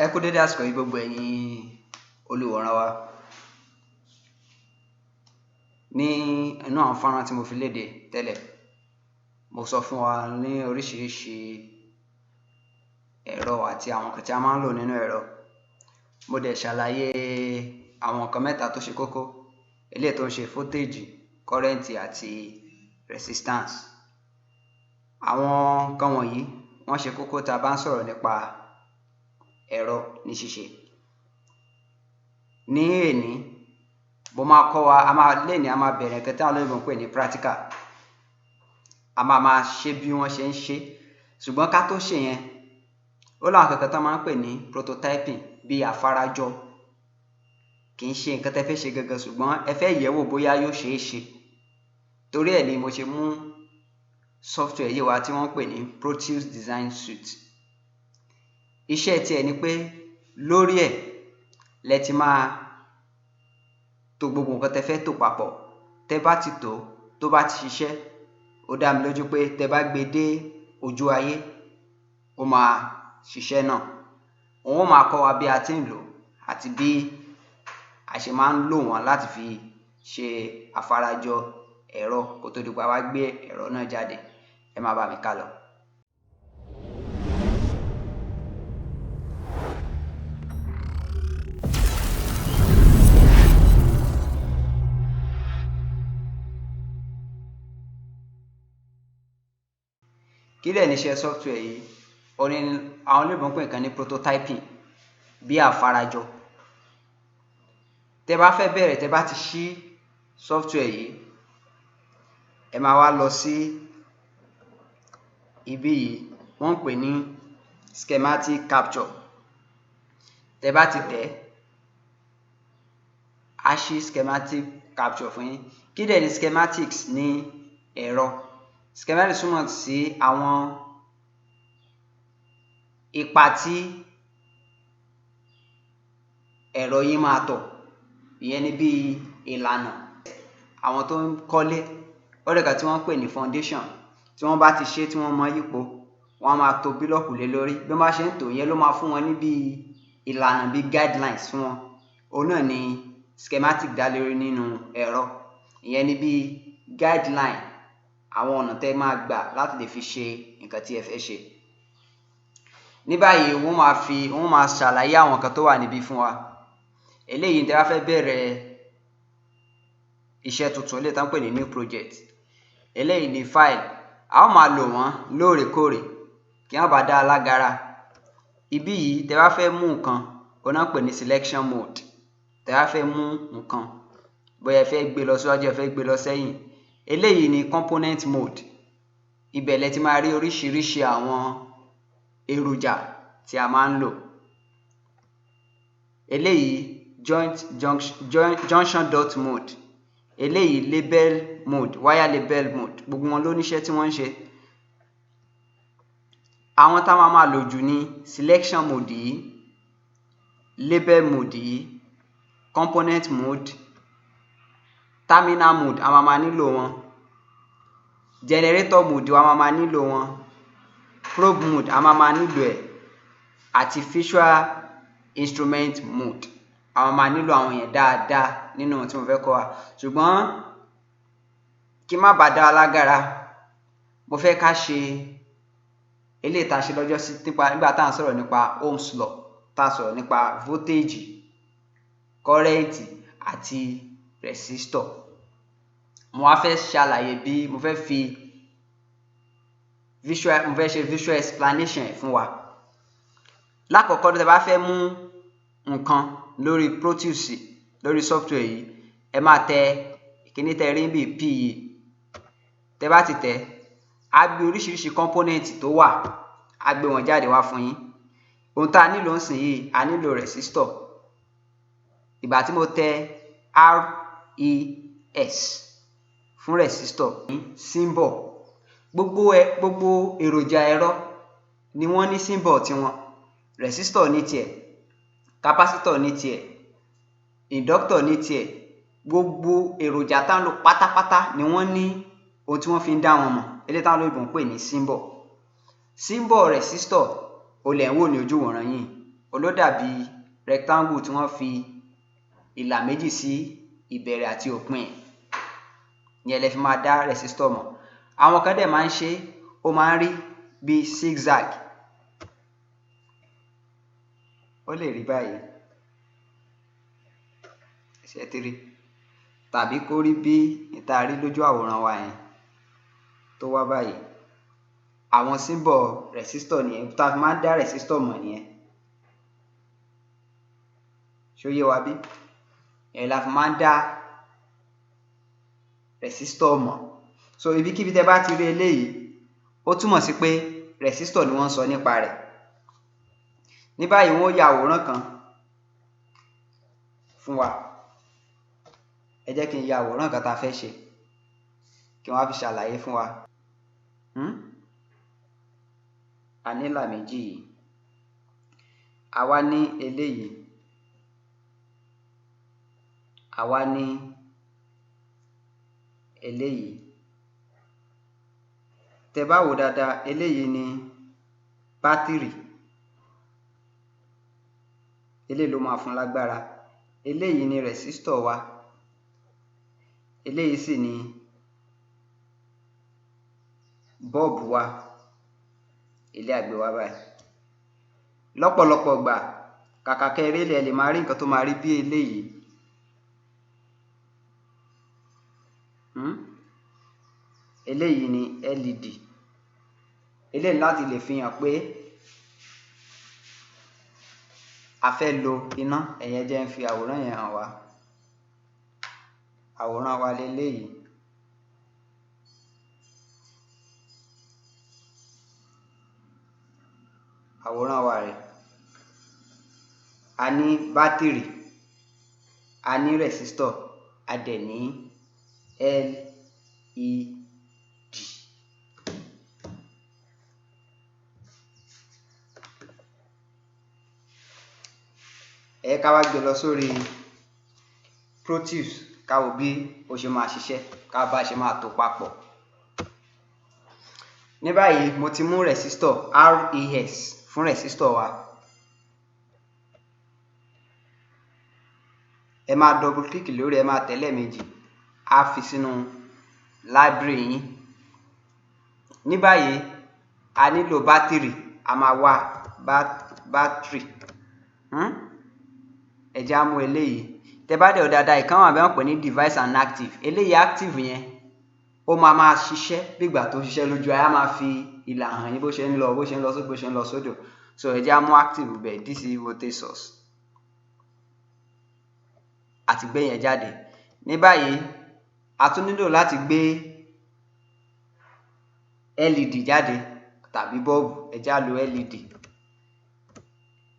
Ẹ kú dédé àsìkò yìí, gbogbo ẹ̀yin olùwòran wa. Ní inú àwọn fọ́nrán tí mo fi léde tẹ́lẹ̀, mo sọ fún wa ní oríṣiríṣi ẹ̀rọ àti àwọn nǹkan tí a máa ń lò nínú ẹ̀rọ. Mo dẹ̀ ṣàlàyé àwọn nǹkan mẹ́ta tó ṣe kókó, eléyìí tó ń ṣe voltage, current àti resistance. Àwọn nǹkan wọ̀nyí wọ́n ṣe kókó tá a bá ń sọ̀rọ̀ nípa ẹ̀rọ ní ṣíṣe. Ní èní, mo máa kọ́ wa, a máa lénìí, a máa bẹ̀rẹ̀ nǹkan tí àwọn olóyìnbó ń pè ní practical. A máa máa ṣe bí wọ́n ṣe ń ṣe, ṣùgbọ́n ká tó ṣe yẹn, ó láwọn nǹkan kan tán máa ń pè ní prototyping, bí àfarajọ. Kì í ṣe nǹkan tẹ́ fẹ́ ṣe gangan, ṣùgbọ́n ẹ fẹ́ yẹ̀ wò bóyá yóò ṣeé ṣe. Torí ẹ̀ ni mo ṣe mú software yìí wá tí wọ́n ń pè ní Proteus Design Suite. Iṣẹ́ tiẹ̀ ni pé lórí ẹ̀ lẹ ti máa tò gbogbo nǹkan tẹ́ fẹ́ tò papọ̀. Tẹ́ bá ti tò ó, tó bá ti ṣiṣẹ́, ó dá mi lójú pé tẹ́ bá gbé dé ojú ayé, ó máa ṣiṣẹ́ náà. Òun ó máa kọ́ wa bí a ti ń lò ó àti bí a ṣe máa ń lò wọ́n láti fi ṣe àfarajọ ẹ̀rọ kó tó di pé a wá gbé ẹ̀rọ náà jáde. Ẹ máa bá mi ká lọ. Kí dẹ̀ niṣẹ́ software yìí? Òun ni àwọn olóyìnbó ń pè nǹkan ní prototyping, bí àfarajọ. Tẹ́ bá fẹ́ bẹ̀rẹ̀, tẹ́ bá ti ṣí software yìí, ẹ máa wá lọ sí ibí yìí, wọ́n ń pè ní schematic capture. Tẹ́ bá ti tẹ̀, á ṣí schematic capture fún yín. Kí dẹ̀ ni schematics ní ẹ̀rọ? Schematics túmọ̀ sí àwọn ipa tí ẹ̀rọ yín máa tọ̀. Ìyẹn ni bí ìlànà. Àwọn tó ń kọ́lé, ó ní nǹkan tí wọ́n ń pè ní foundation. Tí wọ́n bá ti ṣe tí wọ́n mọ yípo, wọ́n á máa to bílọ̀kù lé lórí. Bí wọ́n bá ṣe ń tò ó, ìyẹn ló máa fún wọn ní bí ìlànà, bí guidelines fún wọn. Òun náà ni schematic dá lórí nínú ẹ̀rọ. Ìyẹn ni bí guideline, àwọn ọ̀nà tẹ́ máa gbà láti lè fi ṣe nǹkan tí ẹ fẹ́ ṣe. Ní báyìí, wọ́n máa ṣàlàyé àwọn nǹkan tó wà níbí fún wa. Eléyìí, tẹ́ bá fẹ́ bẹ̀rẹ̀ iṣẹ́ tuntun, eléyìí tán ń pè ní new project. Eléyìí ni file. A ó máa lò wọ́n lóòrèkóòrè kí wọ́n bá dá a lágara. Ibí yìí, tẹ́ bá fẹ́ mú nǹkan, òun náà ń pè ní selection mode. Tẹ́ bá fẹ́ mú nǹkan, bóyá ẹ fẹ́ gbé lọ síwájú, ẹ fẹ́ gbé lọ sẹ́yìn. Eléyìí ni component mode. Ibẹ̀ lẹ ti máa rí oríṣiríṣi àwọn èròjà tí a máa ń lò. Eléyìí joint junction dot mode. Eléyìí label mode, wire label mode. Gbogbo wọn ló níṣẹ́ tí wọ́n ń ṣe. Àwọn tá máa máa lò jù ní selection mode yìí, label mode yìí, component mode, terminal mode, a máa máa nílò wọn. Generator mode, a máa máa nílò wọn. Probe mode, a máa máa nílò ẹ̀, àti visual instrument mode. A máa máa nílò àwọn yẹn dáadáa nínú ohun tí mo fẹ́ kọ́ wa. Ṣùgbọ́n kí má bàa dá wa lágara, mo fẹ́ ká ṣe eléyìí tá a ṣe lọ́jọ́sí nípa nígbà tá à ń sọ̀rọ̀ nípa Ohm's law, tá a sọ̀rọ̀ nípa voltage, current àti resistor. Mo wá fẹ́ ṣàlàyé bí mo fẹ́ fi visual, mo fẹ́ ṣe visual explanation ẹ̀ fún wa. Lákọ̀ọ́kọ́, tẹ́ bá fẹ́ mú nǹkan lórí Proteus, lórí software yìí, ẹ máa tẹ kíní tẹ́ rí níbí, P yìí. Tẹ́ bá ti tẹ̀, á gbé oríṣiríṣi component tó wà, á gbé wọn jáde wá fún yín. Ohun tá a nílò nísìnyìí, a nílò resistor. Ìgbà tí mo tẹ R E S fún resistor, symbol. Gbogbo èròjà ẹ̀rọ ni wọ́n ní symbol tiwọn. Resistor ní tiẹ̀, capacitor ní tiẹ̀, inductor ní tiẹ̀. Gbogbo èròjà tá ń lò pátápátá ni wọ́n ní ohun tí wọ́n fi ń dá wọn mọ̀, eléyìí táwọn olóyìnbó ń pè ní symbol. Symbol resistor òun lẹ̀ ń wò ní ojú ìwòran yìí. Ó dàbí rectangle tí wọ́n fi ìlà méjì sí ìbẹ̀rẹ̀ àti òpin ẹ̀. Ìyẹn lẹ fi máa dá resistor mọ̀. Àwọn kan dẹ̀ máa ń ṣe, ó máa ń rí bí zigzag. Ó lè rí báyìí, ṣé ti rí? Tàbí kó rí bí ìta rí lójú àwòrán wa yẹn tó wá báyìí. Àwọn symbol resistor nìyẹn, tá a fi máa ń dá resistor mọ̀ nìyẹn. Ṣó yé wa bí? Ìyẹn la fi máa ń dá resistor mọ̀. So ibikíbi tẹ́ bá ti rí eléyìí, ó túmọ̀ sí pé resistor ni wọ́n ń sọ nípa rẹ̀. Ní báyìí wọ́n ya àwòrán kan fún wa. Ẹ jẹ́ kí n ya àwòrán kan tá a fẹ́ ṣe kí wọ́n á fi ṣàlàyé fún wa. A ní ìlà méjì yìí, a wá ní eléyìí, a wá ní eléyìí. Tẹ́ bá wò dáadáa, eléyìí ni bátìrì, eléyìí ló máa fún lágbára. Eléyìí ni resistor wa, eléyìí sì ni bọ́ọ̀bù wa, ilé àgbé wa báyìí. Lọ́pọ̀lọpọ̀ gbà, kàkà kẹ́ ẹ rí ẹ lè máa rí nǹkan tó máa rí bí eléyìí. Eléyìí ni LED. Eléyìí láti lè fi hàn pé a fẹ́ lo iná. Ẹ̀yẹn jẹ́ ń fi àwòrán yẹn hàn wá. Àwòrán wa leléyìí. Àwòrán wa rẹ̀. A ní bátìrì, a ní resistor, a dẹ̀ ní LED. Ẹ ká wá gbé lọ sórí Proteus ká wo bí ó ṣe máa ṣiṣẹ́, ká bá ṣe máa tò papọ̀. Ní báyìí mo ti mú resistor RES fún resistor wa. Ẹ máa double click lórí, ẹ máa tẹ̀ lẹ́ẹ̀mejì, á fi sínú library yín. Ní báyìí a nílò bátìrì, a máa wá bátìrì. Ẹ jẹ́ á mú eléyìí. Tẹ́ bá dẹ̀ wò dáadáa, ìkan wà bẹ́ẹ̀ wọ́n pè ní device and active. Eléyìí active yẹn, ó máa máa ṣiṣẹ́ bí ìgbà tó ń ṣiṣẹ́ lójú ayé, á máa fi ìlà hàn yín bó ṣe ń lọ, bó ṣe ń lọ sókè, bó ṣe ń lọ sódò. So ẹ jẹ́ á mú active bẹ̀, DC voltage source. A ti gbé yẹn jáde. Ní báyìí, a tún nílò láti gbé LED jáde tàbí bọ́ọ̀bù. Ẹ jẹ́ á lo LED.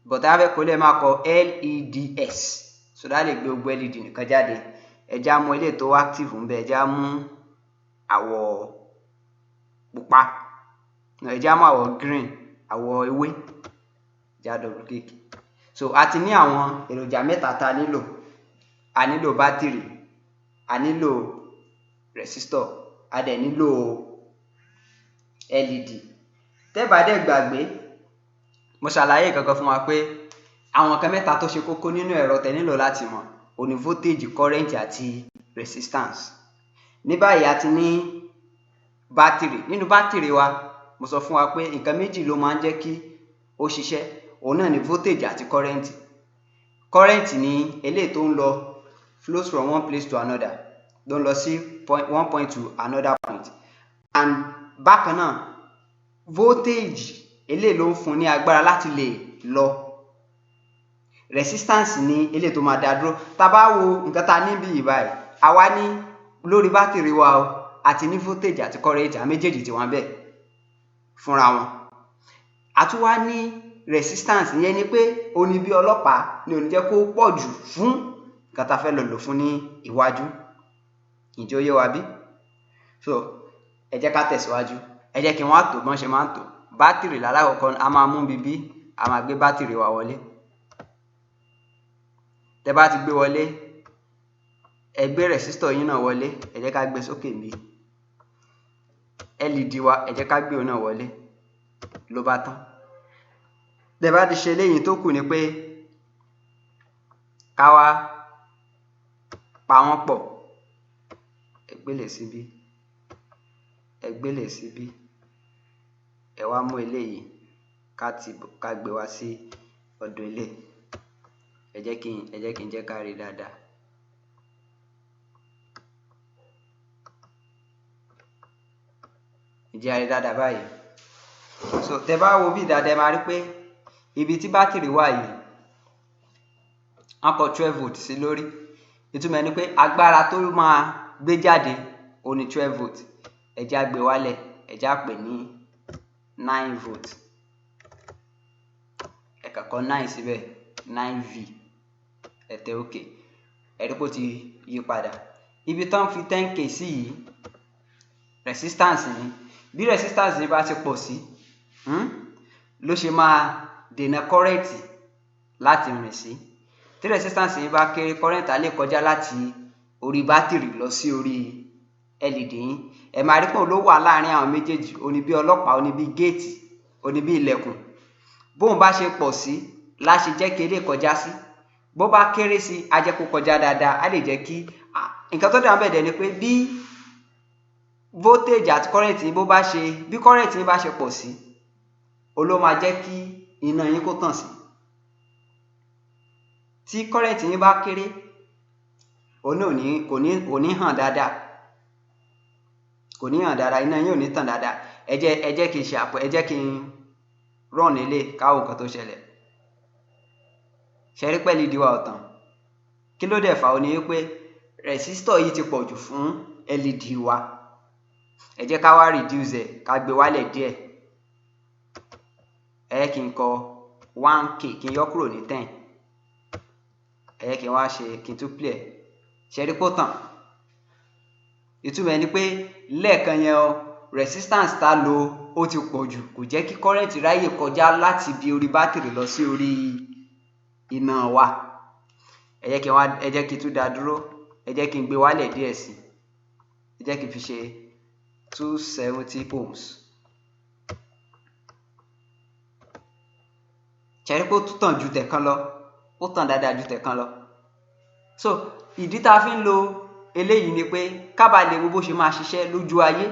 But tá a fẹ́ kó lè máa kọ LEDS, so that lè gbé gbogbo LED nìkan jáde. Ẹ jẹ́ á mú eléyìí tó active ń bẹ, ẹ jẹ́ á mú àwọ̀ pupa, ẹ jẹ́ á mú àwọ̀ green, àwọ̀ ewé. Ẹ jẹ́ á double click. So a ti ní àwọn èròjà mẹ́ta tá a nílò. A nílò bátìrì, a nílò resistor, a dẹ̀ nílò LED. Tẹ́ bá dẹ̀ gbàgbé, mo ṣàlàyé kankan fún wa pé àwọn nǹkan mẹ́ta tó ṣe kókó nínú ẹ̀rọ tẹ́ nílò láti mọ̀ òun ni voltage, current àti resistance. Ní báyìí a ti ní bátìrì. Nínú bátìrì wa, mo sọ fún wa pé nǹkan méjì ló máa ń jẹ́ kí ó ṣiṣẹ́, òun náà ni voltage àti current. Current ni eléyìí tó ń lọ, flows from one place to another, ló ń lọ sí point, one point to another point. And bákan náà, voltage eléyìí ló ń fún ní agbára láti lè lọ. Resistance ni eléyìí tó máa dá dúró. Tá a bá wo nǹkan tá a ní bí yìí báyìí, àwa ní lórí bátìrì wa o, àti ní voltage àti current, àwọn méjèèjì tí wọ́n bẹ̀ fúnra wọn. A tún wá ní resistance, ìyẹn ni pé ó ní bí ọlọ́pàá ní ò ní jẹ́ kó pọ̀ jù fún nǹkan tá a fẹ́ lọ lò fún ní iwájú. Ǹjẹ́ ó yé wa bí? So ẹ jẹ́ ká tẹ̀síwájú. Ẹ jẹ́ kí wọ́n á tò bọ́n ṣe máa ń tò. Bátìrì lálákọ̀ọ́kọ́, a máa mú bíbí, a máa gbé bátìrì wa wọlé. Tẹ́ bá ti gbé wọlé, ẹ gbé resistor yín náà wọlé. Ẹ jẹ́ ká gbé sókè níbí. LED wa, ẹ jẹ́ ká gbé òun náà wọlé. Ló bá tán. Tẹ́ bá ti ṣe eléyìí, tó kù ni pé ká wá pa wọ́n pọ̀. Ẹ gbélé síbí, ẹ gbélé síbí, ẹ wá mú eléyìí, ká ti ká gbé wá sí ọ̀dọ̀ eléyìí. Ẹ jẹ́ kí n jẹ́ ká rí dáadáa. Ǹjẹ́ a rí dáadáa báyìí? So tẹ́ bá wo bí dáadáa, ẹ máa rí pé ibi tí bátìrì wà yìí, wọ́n kọ 12 volt sí lórí. Ìtumọ̀ ẹ̀ ni pé agbára tó máa gbé jáde ó ní 12 volt. Ẹ jẹ́ á gbé wálẹ̀, ẹ jẹ́ á pè ní 9 volt. Ẹ kàn kọ 9 síbẹ̀, 9V. Ẹ tẹ OK. Ẹ rí pé ó ti yí padà. Ibi tán fi 10K sí yìí, resistance ni. Bí resistance yìí bá ti pọ̀ sí, ló ṣe máa dènà current láti rìn sí. Tí resistance yìí bá kéré, current á lè kọjá láti orí bátìrì lọ sí orí LED yín. Ẹ máa rí pé òun ló wà láàrin àwọn méjèèjì. Ó ní bí ọlọ́pàá, ó ní bí géètì, ó ní bí ilẹ̀kùn. Bóun bá ṣe pọ̀ sí la ṣe jẹ́ kí eléyìí kọjá sí. Bó bá kéré sí, á jẹ́ kó kọjá dáadáa. Á lè jẹ́ kí nǹkan tó dà bẹ́ẹ̀ dẹ̀ ni pé bí voltage àti current yín, bó bá ṣe bí current yín bá ṣe pọ̀ sí, ó ló máa jẹ́ kí iná yín kó tàn sí. Tí current yín bá kéré, òun náà ní kò ní hàn dáadáa, kò ní hàn dáadáa, iná yín ò ní tàn dáadáa. Ẹ jẹ́ kí n ṣe àpò, ẹ jẹ́ kí n run eléyìí, ká wo nǹkan tó ṣẹlẹ̀. Ṣe rí pé LED wa ò tàn? Kí ló dẹ̀ fà? Ó ní wípé resistor yìí ti pọ̀ jù fún LED wa. Ẹ jẹ́ ká wá reduce ẹ̀, ká gbé wálẹ̀ díẹ̀. Ẹ jẹ́ kí n kọ 1K, kí n yọ kúrò ní 10. Ẹ jẹ́ kí n wá ṣe, kí n tún play ẹ̀. Ṣe rí pé ó tàn? Ìtumọ̀ ẹ̀ ni pé lẹ́ẹ̀kan yẹn o, resistance tá lò ó ti pọ̀ jù, kò jẹ́ kí current ráyè kọjá láti ibi orí bátìrì lọ sí orí iná wa. Ẹ jẹ́ kí n wá, ẹ jẹ́ kí n tún dá dúró, ẹ jẹ́ kí n gbé wálẹ̀ díẹ̀ sí. Ẹ jẹ́ kí n fi ṣe 270 ohms. Ṣe rí pé ó tún tàn ju tẹ̀kan lọ? Ó tàn dáadáa ju tẹ̀kan lọ. So ìdí tá a fi ń lo eléyìí ni pé ká bàa lè wo bó ṣe máa ṣiṣẹ́ lójú ayé.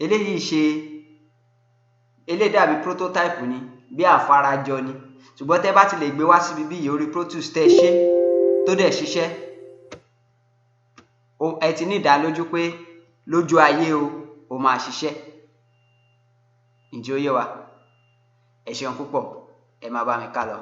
Eléyìí ṣe, eléyìí dàbí prototype ni, bí àfarajọ ni. Ṣùgbọ́n tẹ́ bá ti lè gbé wá síbi bí orí Proteus, tẹ́ ṣe tó dẹ̀ ṣiṣẹ́, ẹ ti ní ìdánilójú pé lójú ayé o, ó máa ṣiṣẹ́. Ǹjẹ́ ó yé wa? Ẹ ṣeun púpọ̀, ẹ máa bá mi ká lọ.